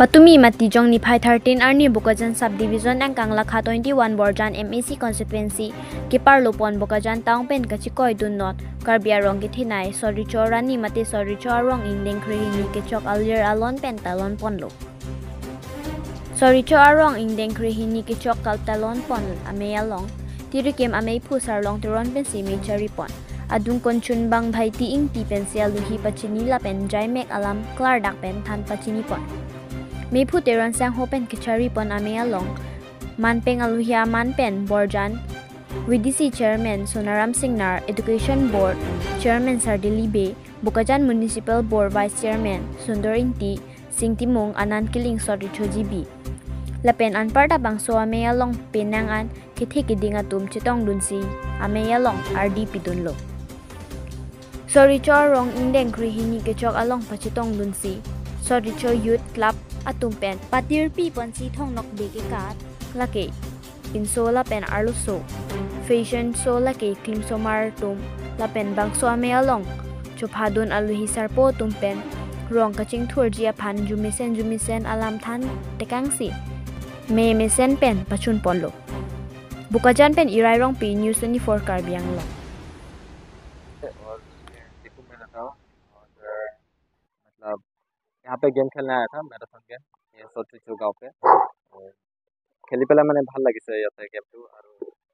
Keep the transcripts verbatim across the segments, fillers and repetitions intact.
Patumi mati jong niphai thirteen arni Bokajan Subdivision angkang lakha twenty-one Borjan M A C constituency keparlo pon Bokajan town pen kachikoi dun not Karbi arong kethenei Sot Recho Arani mate Sot Recho Arong ingdeng krehini kechok alir alon pen talon ponlo. Sot Recho Arong ingdeng krehini kechok kal talon pon amei along tirikim ameiphu Sarlong Teron pensi mei chari pon. Adung konchun bang Bhaiti Ingti pensi aluhi pachini lapen jaimek alam klardak pen than pachini pon. Meiphu Teron sangho pen kechari pon amei along manpeng aluhi aman pen Borjan V D C Chairman Sonaram Singnar, Education Board Chairman Sardili Bey, Bokajan Municipal Board Vice Chairman Sundor Ingti, Sing Timung, Anand Killing, Sot Recho G B lapen anparta bangso amei along penang an kethe keding atum chetong dunsi amei along ardi pidunlo. Sot Recho Arong ingdeng krehini kechok along pachetong dunsi Sot Recho Youth Club atum pen patirpi ponsi thongnok de kekat lake pinso lapen arloso, fashion show lake klimsomar atum lapen bangso amei along chophadun aluhi sarpo atum pen rong kachingthurji aphan jumesen jumesen alam than tekangsi mei mesen pen pachun ponlo. Bokajan pen Irai Rongpi, News twenty-four Karbi Anglong. और ये दीपू मेहता था और मतलब यहाँ पे गेम खेलने आया था, मैराथन गेम। ये सत रिचो गांव पे। और খেলি পেলাই মানে ভাল লাগিছে ইয়াতে গেমটো। আৰু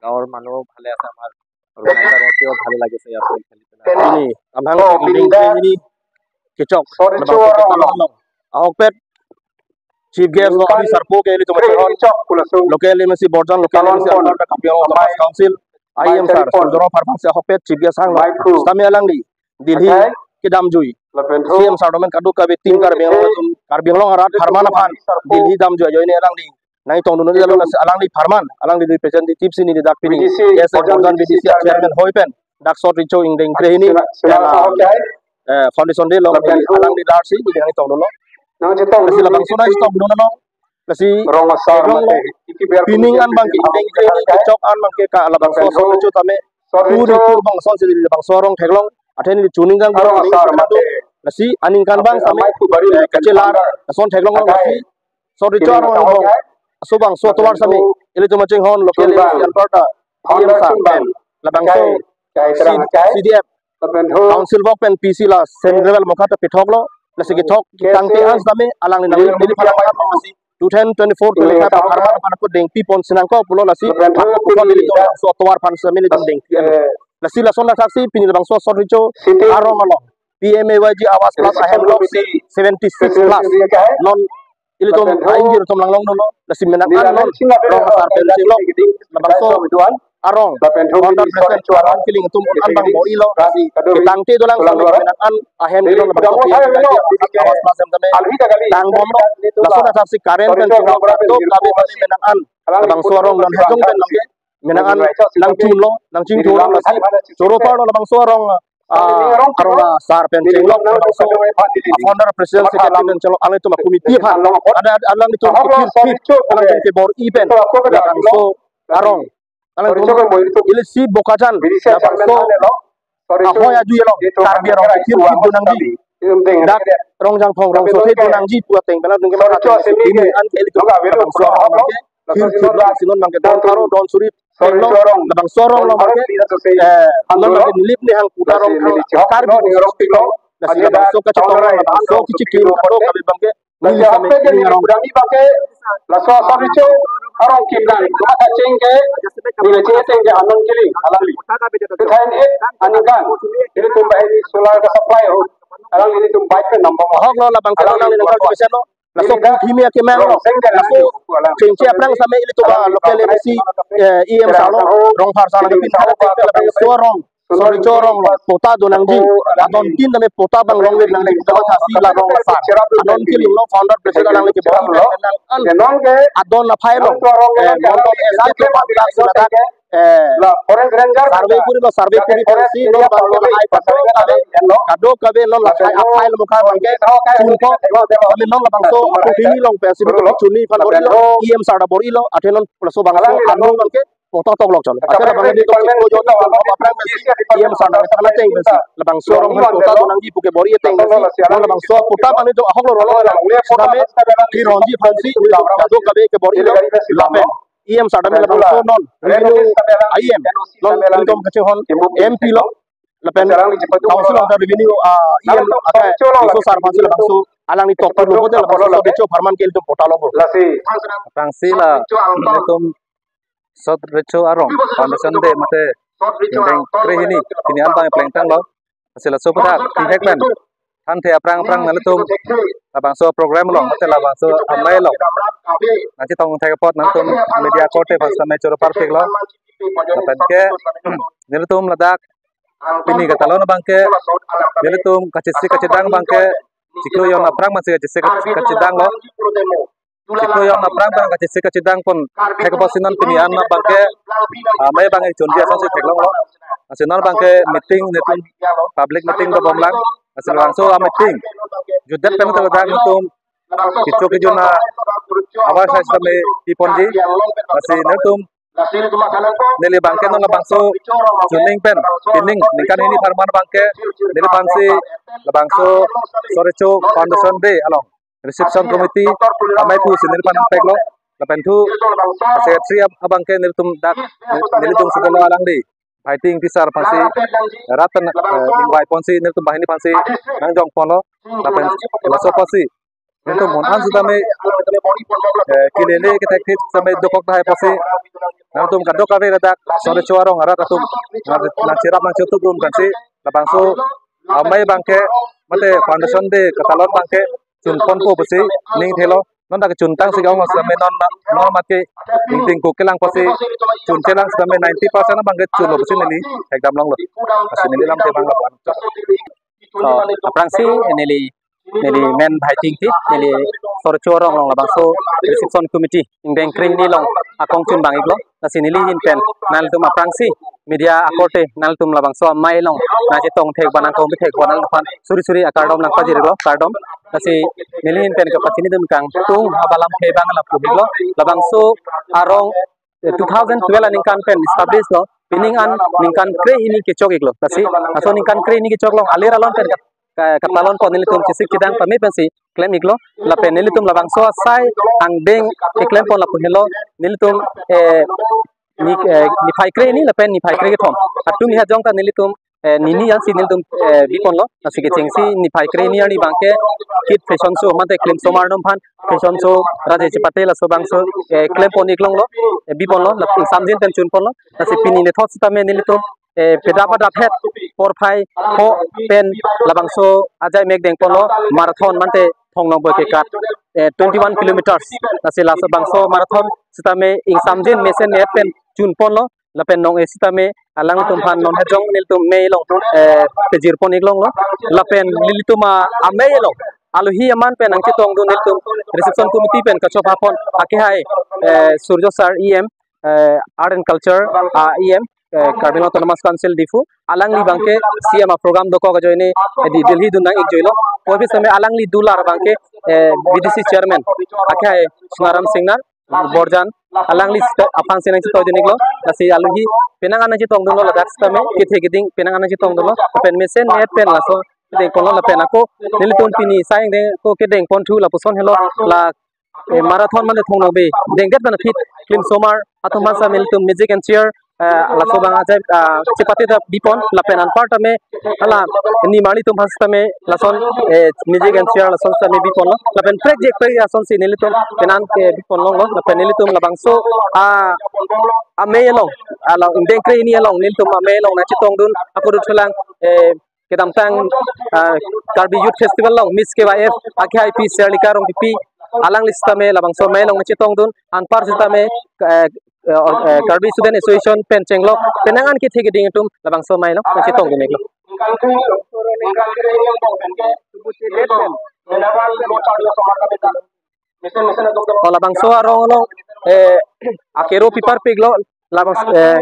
গাঁৱৰ মানুহ ভালে আছে আমাৰ। আৰু গাঁৱৰ ৰাইজেও ভালে লাগিছে ইয়াতে খেলি পেলাই। Pini amahang ingdeng krehini kechok, ahokpet chief guest lo, officer po ke ilitum achehon, local M A C Borjan, local M A C anparta Karbi Anglong Autonomous Council, I M sir Sundoro Parpang si ahokpet chief guest hanglo. Sitame alangli Delhi kedamjui C M sir domen kadokave tin Karbi Anglong atum, Karbi Anglong arat apharman aphan Delhi damjui ajoine alangli nangtongdun, alangli apharman, alangli representative si neli dak pini as a Borjan V D C chairman hoi pen dak Sot Recho ingdeng krehini foundation day along alangli dak si neli nangtongdunlo. Lasi labangso nangtongdun along, lasi theklonglo, pining an abangke ingdeng krehini kechok an abangke ka labangso Sot Recho tame, puri pur bangson si labangso arong theklong, athe neli chuning kang, lasi aningkan abang tame kachelar lason theklong, lasi Sot Recho Arong angbong aso bangso atovar sitame ilitum achinghon local M A C anparta I M sir pen labangso C D F council work pen P C la central mokha ta pithoklo, lasi kethok ketangte an sitame alangli nangli neli aphan, lasi two thousand twenty-four twenty-five apharman aphan ako dengpi ponsi nangkok pulo, lasi ako nelitum labangso atovar aphan sitame nelitum dengpi an. Lasi lason athaksi pini labangso Sot Recho Arong along P M A Y G Awas Plus ahem lok si seventy six plus non ilitum aingir atum langlongdunlo, lasi menang an non rong asar pen chenglok labangso arong, founder president Anand Killing atum an abang bor-ilo, lasi ketangte dolang, menang an ahem ke non labangso P M A Y G Awas Plus ahem tame tangbomlo. Lason athaksi current pen chenglok kadokave tame menang an labangso arong non hejong pen abangke menang an nangchunlo, nangchingthurlo, lasi choro parlo labangso arong, ah, arong asar pen chenglok, labangso founder, president, secretary pen chenglok, alanglitum a-committee aphan, ada, ada alanglitum kephit phit, alangtum kebor-i pen labangso arong, alangtum ili si Bokajan labangso ahoi ajui along Karbi arong kethir phit dun nangji, dak Rongjangphong rong sothe dun nangji pu ateng pen alangtum kematha ateng, pini an ke ilitum labangso arong abangke thir thir lo, lasi non abangke don pharo don suri theklong, labangso arong along abangke, eh, non abangke nilip nihang puta arong thang Karbi arong theklong, lasi labangso kachetong, labangso kechikim kadokave abangke neli sitame ning arong. Laso Sot Recho Arong kimdan kematha cheng ke, neli cheng ateng ke Anand Killing alangli. Two thousand eight aningkan ilitum bahini solar ka supply ahut alangli ilitum bike pen nambom. Ahoklo, labangke alangli nangkal jumesen lo. Laso pithimi akemang lo. Laso chengche aphrang sitame ilitum a-local M A C, eh, E M sir lo, Rongphar sir lo, pin thare te labangso arong, Sot Recho Arong lo, patta do nangji. Adon tin tame patta abang rong-et nangji, kematha si la rong asar. Anand Killing lo, founder president, alangli kebor-i pen menang an adon aphai lo, eh, mondol S D atum abang dak si ladak, eh, survey kurilo, survey kuri pensi non abangke lahai kadokave, kadokave non lahai aphai lo mokha abangke chunpo, tame non labangso apithimi along pensi chunji aphan bor-ilo, E M sir ta bor-ilo, athe non laso bangso arong abangke patta tok lok chalo. Ase labang nelitum chiklo jon aphrang pensi E M sir nangthan ateng pensi labangso arong aphan patta donangji pu ke bor-i ateng pensi labangso patta abang nelitum ahok lo rolo. Sitame keronji aphansi kadokave ke bor-i lo. Lapen E M sir tame labangso non revenue E M, non nelitum kachinghon M P lo. Lapen council of the revenue, ah, E M akai Tisso sir aphansi labangso alangli tok pilo, bote labangso Sot Recho apharman ke nelitum patta lo bo. Aphrangsi la nelitum Sot Recho arong foundation day mate ingdeng krehini pini an abang plengtanglo. Lasi laso aphuthak thihek pen thanthe aphrang aphrang nanglitum labangso program along mate labangso amei along nangchetong thek apot nangtum media korte aphan sitame choro parpiklo. Lapen ke nelitum ladak pini katalon abang ke nelitum kachesik kachedang abang ke chiklo jon aphrang pensi kachesik kachedanglo. Chiklo jon aphrang abang kachesik kachedang pon thek apotsi non pini an abang ke, ah, amei abang chonji asonsi theklonglo. Lasi non abang ke meeting nelitum public meeting dobomlang. Lasi labangso a meeting jutdet pen ladak nelitum kecho kejun ahavar asai sitame piponji. Lasi nelitum neli abang ke non labangso chuning pen pining ningkan hini apharman abang ke neliphansi labangso Sot Recho foundation day along reception committee amei aphusi neliphan peklo. Lapen thu secretary ab- abang ke nelitum dak nel- nelitum sudah lo alangli Bhaiting Ingti sir aphansi rat pen, eh, invite ponsi nelitum banghini aphansi nangjong ponlo. Lapen laso apotsi nelitum mon an sitame, eh, kelele kethekthe sitame dokok tahai apotsi nangtum kadokave ladak Sot Recho arong arat atum nang- nangcherap nangchetup rum kansi labangso amei abang ke mate foundation day katalon abang ke chun ponpo pusi ning thelo. Non dak chuntangsi ka-ong sitame non ma- non mate ingting ko kelang pusi chun chelang sitame ninety percent abang ke chunlo pusi neli ekdam longlo. Lasi neli lamthe abang lapu-an. Oh, aphrangsi neli neli men Bhaiting Ingti, neli Sot Recho arong along labangso reception committee ingdeng krehini along akong chun bang-iklo. Lasi neli ahin pen nanglitum aphrangsi media akorte nanglitum labangso amei along nangchetong thek ba nangkong thek ba nangliphan suri suri akardom nangpajir-iklo, kardom. Lasi neli ahin pen kapachini dun kangtung abalam ke abang lapu-iklo. Labangso arong, eh, two thousand twelve aningkan pen establish lo, pining an ningkan krehini kechok-iklo. Lasi laso ningkan krehini kechok along alir alon pen ka- ka- katalon pon nelitum chesik chedang pame pensi klem-iklo. Lapen nelitum labangso asai angdeng keklem pon lapu helo nelitum, eh, ni, eh, niphai krehini lapen niphai kre kethom atum iha jong ta nelitum, eh, nini ansi nelitum, eh, biponlo. Lasi kechengsi niphai krehini arni abang ke kit fashion show mate klim somar atum aphan fashion show Rajesh Patel laso abangso, eh, klem pon-iklonglo, eh, biponlo, lapen ingsamjin pen chun ponlo. Lasi pini nethot sitame nelitum, eh, pedap adap het porphai pho pen labangso ajai mek deng ponlo marathon mate thong nongboi kekat, eh, twenty-one kilometers. Lasi laso abangso marathon sitame ingsamjin mesen net pen chun ponlo. Lapen nong-e sitame alangtum aphan non hejong nelitum amei along, eh, pejir pon-iklonglo. Lapen nelitum a- amei along alohi aman pen nangchetong dun nelitum reception committee pen kachopha pon akehai, eh, Surjo sir E M, eh, Art and Culture, ah, E M, eh, Karbi Anglong Autonomous Council Diphu. Alangli abang ke C M a program dokok ajoine, eh, di Delhi dun nang-ikjoilo. Puvoiphit sitame alangli dular abang ke, eh, V D C chairman akehai Sonaram Singnar Borjan, alangli sto- aphansi nangchetong dun-iklo. Lasi alohi penang an nangchetong dunlo ladak sitame kethe keding penang an nangchetong dunlo. Pen mesen net pen laso kedeng ponlo lapen ako nelitum pini asai angdeng ko kedeng ponthu lapuson helo la, eh, marathon mate thong nongboi dengdet ban aphi klim somar atum aphan sitame nelitum music and chair, eh, laso abang ajai, ah, chepate ta bipon lapen anpar tame hala nimarli atum aphan sitame lason, eh, music and chair lason sitame biponlo. Lapen prekjek prekjek asonsi nelitum penang ke biponlonglo. Lapen nelitum labangso, ah, amei along, along ingdeng krehini along nelitum amei along nangchetong dun ako dothulang, eh, kedamtang, ah, Karbi Youth Festival along Miss K Y F akehai pi Serlika Rongpipi alangli sitame labangso amei along nangchetong dun anpar sitame, eh, eh, or- eh, Karbi Student Association pen chenglok penang an kethe keding atum labangso amei along nangchetong dun-iklo. O labangso arong along, eh, akero piparpiklo labang, eh,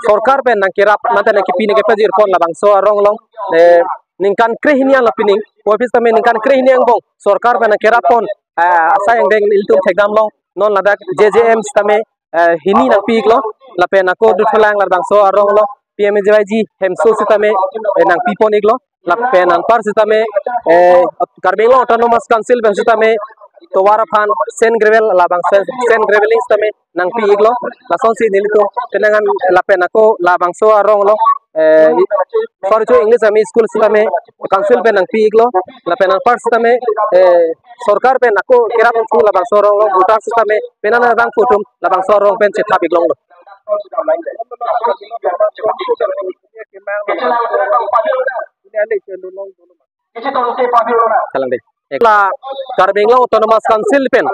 sorkar pen nangkerap mate nangkepi nangkepajir pon labangso arong along, eh, ningkan krehini anlo pining. Puvoiphit sitame ningkan krehini angbong sorkar pen nangkerap pon, eh, asai angdeng ilitum thekdamlong non ladak J J M sitame, eh, hini nangpi-iklo. Lapen ako dothulang labangso arong lo P M A G Y G hemso sitame, eh, nangpipon iklo. Lapen anpar sitame, eh, Karbi Anglong Autonomous Council pen sitame tovar aphan sand gravel labangso sand graveling sitame nangpi iklo. Lasonsi nelitum penang an lapen ako labangso arong lo, eh, Soricho English M E School sitame council pen nangpi iklo. Lapen anpar sitame, eh, sorkar pen ako kerap unsu labangso arong lo, voter sitame penang an abang putum labangso arong pen chethap iklonglo. Kalang de. La Karbi Anglong Autonomous Council pen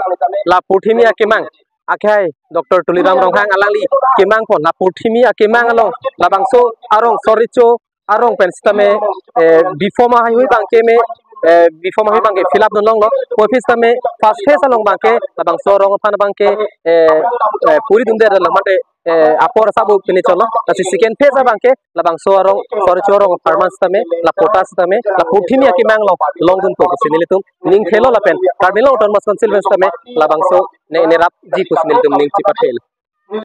la purthimi akemang akhai Doctor Tuliram Ronghang alangli kemang pon la purthimi akemang along labangso arong Soricho arong pen sitame, eh, biform ahui abangke me, eh, biform ahui abangke fill up dunlonglo. Puvoiphit sitame first phase along abangke labangso arong aphan abangke, eh, eh, puri dunde lo mate, eh, apor sabu pini cholo. Lasi second phase abangke labangso arong Soricho arong apharman sitame la patta sitame la purthimi akemang along longdunpo pusi nelitum ning thelo lapen Karbi Anglong Autonomous Council pen sitame labangso ne nerapji pusi nelitum ning chepathelo.